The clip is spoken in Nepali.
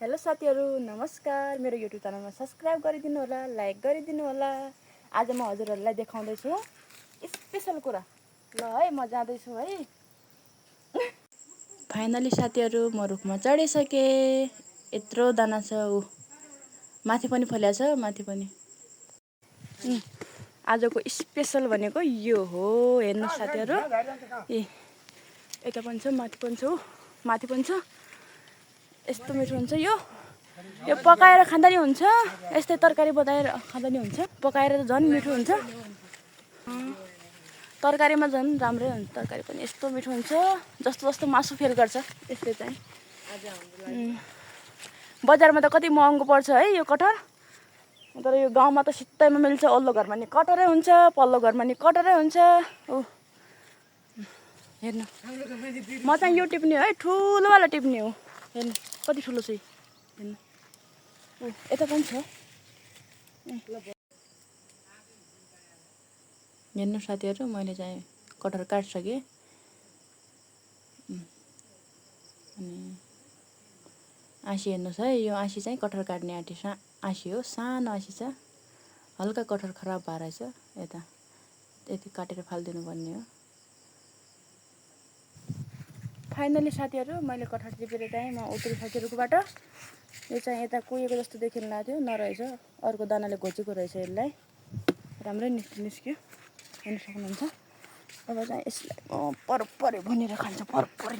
हेलो साथीहरू, नमस्कार। मेरो युट्युब च्यानलमा सब्सक्राइब गरिदिनु होला, लाइक गरिदिनु होला। आज म हजुरहरूलाई देखाउँदैछु स्पेशल कुरा। ल है, म जाँदैछु है। फाइनली साथीहरू, म रुखमा चढिसकेँ। यत्रो दाना छ, माथि पनि फल्या छ, माथि पनि। आजको स्पेशल भनेको यो हो। हेर्नु साथीहरू, यता पनि छ, माथि पनि छ, माथि पनि छ। यस्तो मिठो हुन्छ यो पकाएर खाँदा नि हुन्छ, यस्तै तरकारी बनाएर खाँदा नि हुन्छ। पकाएर त झन् मिठो हुन्छ, तरकारीमा झन् राम्रै हुन्छ। तरकारी पनि यस्तो मिठो हुन्छ जस्तो जस्तो मासु फेल गर्छ। यस्तै चाहिँ बजारमा त कति महँगो पर्छ है यो कटहर, तर यो गाउँमा त सित्तैमा मिल्छ। ओल्लो घरमा नि कटहरै हुन्छ, पल्लो घरमा नि कटहरै हुन्छ। हेर्नु, म चाहिँ यो टिप्ने हो है, ठुलोवाला टिप्ने हो। हेर्नु कति ठुलो छ हेर्नु, यता पनि छ। हेर्नु साथीहरू, मैले चाहिँ कटहर काटिसकेँ। अनि आँसी हेर्नुहोस् है, यो आँसी चाहिँ कटहर काट्ने आँसी हो। सानो आँसी छ, हल्का कटहर खराब भएर रहेछ। यता यति काटेर फालिदिनु पर्ने हो। फाइनली साथीहरू, मैले कटहर टिपेर चाहिँ म उत्रिसकेँ रुखबाट। यो चाहिँ यता कुहिएको जस्तो देखिन लाग्थ्यो, नरहेछ। अर्को दानाले घोचेको रहेछ यसलाई। राम्रै निस्क्यो, हेर्नु सक्नुहुन्छ। अब चाहिँ यसलाई परपरै भनेर खान्छ, परपरै।